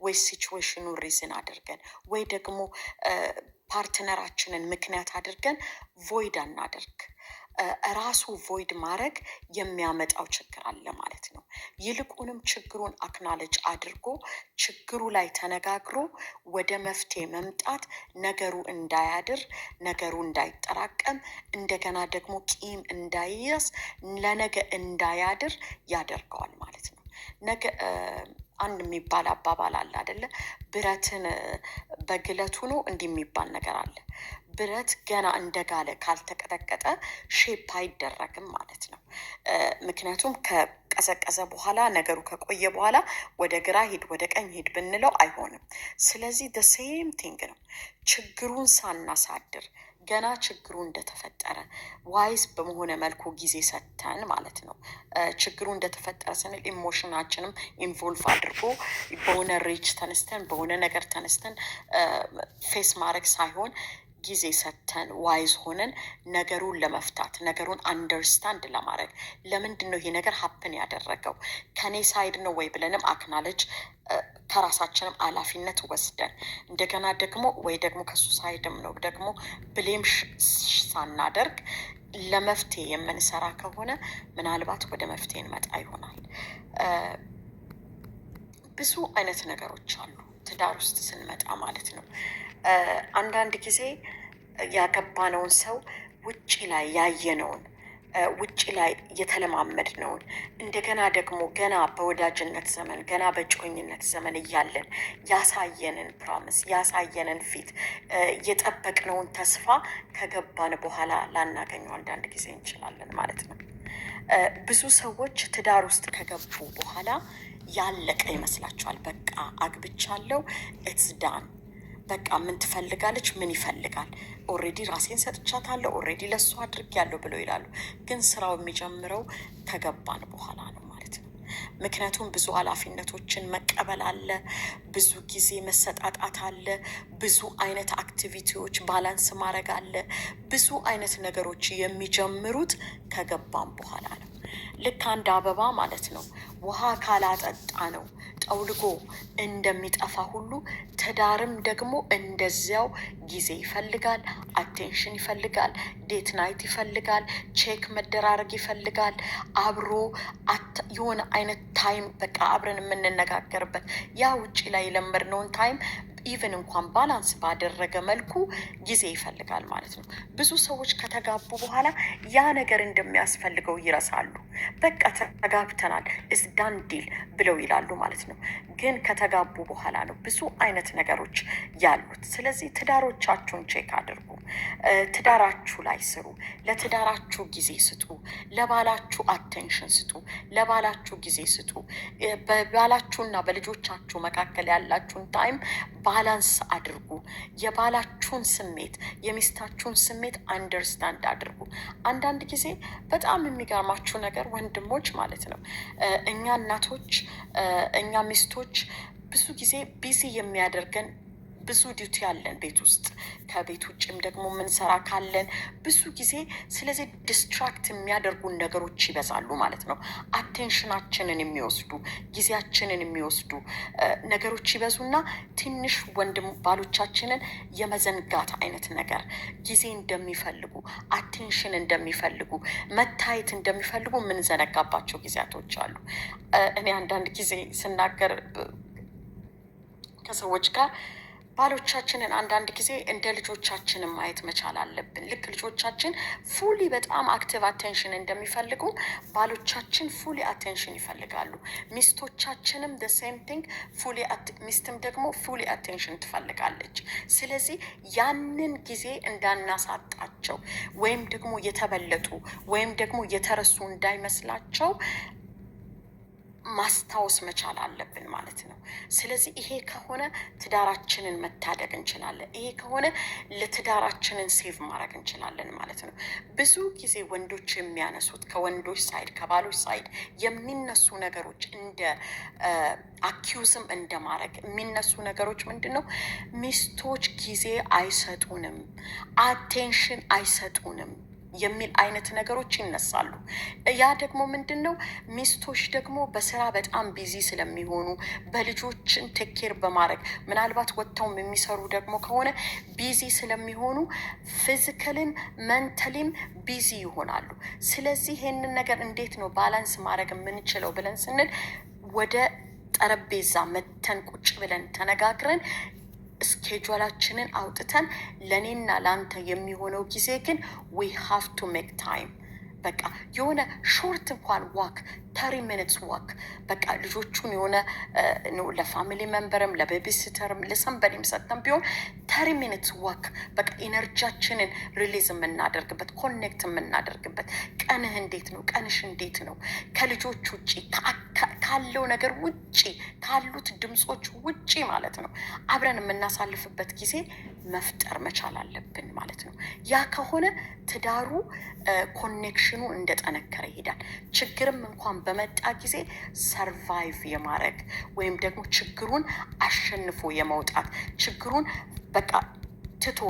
ወይ situation ኑን reason አድርገን ወይ ደግሞ partner ኣችንን ምክንያት አድርገን void አናደርግ። ራሱ void ማድረግ የሚያመጣው ችግር አለ ማለት ነው። ይልቁንም ችግሩን acknowledge አድርጎ ችግሩ ላይ ተነጋግሮ ወደ መፍትሄ መምጣት ነገሩ እንዳያድር፣ ነገሩ እንዳይጠራቀም፣ እንደገና ደግሞ ቂም እንዳይያዝ፣ ለነገ እንዳያድር ያደርገዋል ማለት ነው። ነገ አንድ የሚባል አባባል አለ አደለ? ብረትን በግለቱ ነው እንዲህ የሚባል ነገር አለ። ብረት ገና እንደጋለ ካልተቀጠቀጠ shape አይደረግም ማለት ነው። ምክንያቱም ከቀዘቀዘ በኋላ፣ ነገሩ ከቆየ በኋላ ወደ ግራ ሂድ፣ ወደ ቀኝ ሂድ ብንለው አይሆንም። ስለዚህ the same thing ነው። ችግሩን ሳናሳድር ገና ችግሩ እንደተፈጠረ wise በመሆነ መልኩ ጊዜ ሰጥተን ማለት ነው። ችግሩ እንደተፈጠረ ስንል emotion ኣችንም involve አድርጎ በሆነ rage ተነስተን፣ በሆነ ነገር ተነስተን face ማድረግ ሳይሆን ጊዜ ሰጥተን wise ሆነን ነገሩን ለመፍታት፣ ነገሩን understand ለማድረግ፣ ለምንድን ነው ይሄ ነገር happen ያደረገው፣ ከኔ side ነው ወይ ብለንም acknowledge ከራሳችንም ኃላፊነት ወስደን እንደገና ደግሞ ወይ ደግሞ ከሱ side ም ነው ደግሞ blame ሳናደርግ ለመፍትሄ የምንሰራ ከሆነ ምናልባት ወደ መፍትሄ እንመጣ ይሆናል። ብዙ አይነት ነገሮች አሉ ትዳር ውስጥ ስንመጣ ማለት ነው። አንዳንድ ጊዜ ያገባነውን ሰው ውጪ ላይ ያየነውን፣ ውጪ ላይ የተለማመድነውን፣ እንደገና ደግሞ ገና በወዳጅነት ዘመን፣ ገና በእጮኝነት ዘመን እያለን ያሳየንን promise፣ ያሳየንን ፊት፣ የጠበቅነውን ተስፋ ከገባን በኋላ ላናገኘው አንዳንድ ጊዜ እንችላለን ማለት ነው። ብዙ ሰዎች ትዳር ውስጥ ከገቡ በኋላ ያለቀ ይመስላቸዋል። በቃ አግብቻለሁ፣ it's done፣ በቃ ምን ትፈልጋለች፣ ምን ይፈልጋል፣ already ራሴን ሰጥቻታለሁ፣ already ለሱ አድርጌያለሁ ብለው ይላሉ። ግን ስራው የሚጀምረው ከገባን በኋላ ነው ማለት ነው። ምክንያቱም ብዙ ኃላፊነቶችን መቀበል አለ፣ ብዙ ጊዜ መሰጣጣት አለ፣ ብዙ አይነት activity ዎች balance ማድረግ አለ። ብዙ አይነት ነገሮች የሚጀምሩት ከገባን በኋላ ነው። ልክ አንድ አበባ ማለት ነው፣ ውሃ ካላጠጣነው ጠውልጎ እንደሚጠፋ ሁሉ ትዳርም ደግሞ እንደዚያው ጊዜ ይፈልጋል፣ attention ይፈልጋል፣ date night ይፈልጋል፣ check መደራረግ ይፈልጋል። አብሮ የሆነ አይነት time በቃ አብረን የምንነጋገርበት፣ ያ ውጭ ላይ የለመድነውን time even እንኳን balance ባደረገ መልኩ ጊዜ ይፈልጋል ማለት ነው። ብዙ ሰዎች ከተጋቡ በኋላ ያ ነገር እንደሚያስፈልገው ይረሳሉ። በቃ ተጋብተናል፣ it's done deal ብለው ይላሉ ማለት ነው። ግን ከተጋቡ በኋላ ነው ብዙ አይነት ነገሮች ያሉት። ስለዚህ ትዳሮቻችሁን check አድርጉ። ትዳራችሁ ላይ ስሩ። ለትዳራችሁ ጊዜ ስጡ። ለባላችሁ attention ስጡ። ለባላችሁ ጊዜ ስጡ። በባላችሁና በልጆቻችሁ መካከል ያላችሁን time balance አድርጉ። የባላችሁን ስሜት፣ የሚስታችሁን ስሜት understand አድርጉ። አንዳንድ ጊዜ በጣም የሚገርማችሁ ነገር ወንድሞች ማለት ነው፣ እኛ እናቶች፣ እኛ ሚስቶች ብዙ ጊዜ busy የሚያደርገን ብዙ duty አለን ቤት ውስጥ፣ ከቤት ውጭም ደግሞ የምንሰራ ካለን ብዙ ጊዜ። ስለዚህ distract የሚያደርጉን ነገሮች ይበዛሉ ማለት ነው። Attention ኣችንን የሚወስዱ፣ ጊዜያችንን የሚወስዱ ነገሮች ይበዙና ትንሽ ወንድም ባሎቻችንን የመዘንጋት አይነት ነገር፣ ጊዜ እንደሚፈልጉ፣ attention እንደሚፈልጉ፣ መታየት እንደሚፈልጉ የምንዘነጋባቸው ጊዜያቶች አሉ። እኔ አንዳንድ ጊዜ ስናገር ከሰዎች ጋር ባሎቻችንን አንዳንድ ጊዜ እንደ ልጆቻችንን ማየት መቻል አለብን። ልክ ልጆቻችን fully በጣም active attention እንደሚፈልጉ ባሎቻችን fully attention ይፈልጋሉ። ሚስቶቻችንም the same thing፣ fully ሚስትም ደግሞ fully attention ትፈልጋለች። ስለዚህ ያንን ጊዜ እንዳናሳጣቸው ወይም ደግሞ የተበለጡ ወይም ደግሞ የተረሱ እንዳይመስላቸው ማስታወስ መቻል አለብን ማለት ነው። ስለዚህ ይሄ ከሆነ ትዳራችንን መታደግ እንችላለን። ይሄ ከሆነ ለትዳራችንን save ማድረግ እንችላለን ማለት ነው። ብዙ ጊዜ ወንዶች የሚያነሱት፣ ከወንዶች side፣ ከባሎች side የሚነሱ ነገሮች፣ እንደ accuse ም እንደ ማድረግ የሚነሱ ነገሮች ምንድን ነው? ሚስቶች ጊዜ አይሰጡንም፣ attention አይሰጡንም። የሚል አይነት ነገሮች ይነሳሉ። ያ ደግሞ ምንድን ነው? ሚስቶች ደግሞ በስራ በጣም busy ስለሚሆኑ፣ በልጆችን take care በማድረግ፣ ምናልባት ወጥተውም የሚሰሩ ደግሞ ከሆነ busy ስለሚሆኑ physically ም mentally ም busy ይሆናሉ። ስለዚህ ይሄንን ነገር እንዴት ነው balance ማድረግ የምንችለው ብለን ስንል ወደ ጠረጴዛ መተን ቁጭ ብለን ተነጋግረን schedule ኣችንን አውጥተን ለእኔና ለአንተ የሚሆነው ጊዜ ግን we have to make time፣ በቃ የሆነ short እንኳን walk፣ 30 minutes walk፣ በቃ ልጆቹን የሆነ ለ family member ም ለ babysitter ም ለ somebody ም ሰጥተን ቢሆን 30 minutes walk፣ በቃ energy ያችንን release የምናደርግበት፣ connect የምናደርግበት፣ ቀንህ እንዴት ነው? ቀንሽ እንዴት ነው? ከልጆች ውጭ ካለው ነገር ውጭ፣ ካሉት ድምፆች ውጭ ማለት ነው፣ አብረን የምናሳልፍበት ጊዜ መፍጠር መቻል አለብን ማለት ነው። ያ ከሆነ ትዳሩ connection ኑ እንደጠነከረ ይሄዳል። ችግርም እንኳን በመጣ ጊዜ survive የማድረግ ወይም ደግሞ ችግሩን አሸንፎ የመውጣት፣ ችግሩን በቃ ትቶ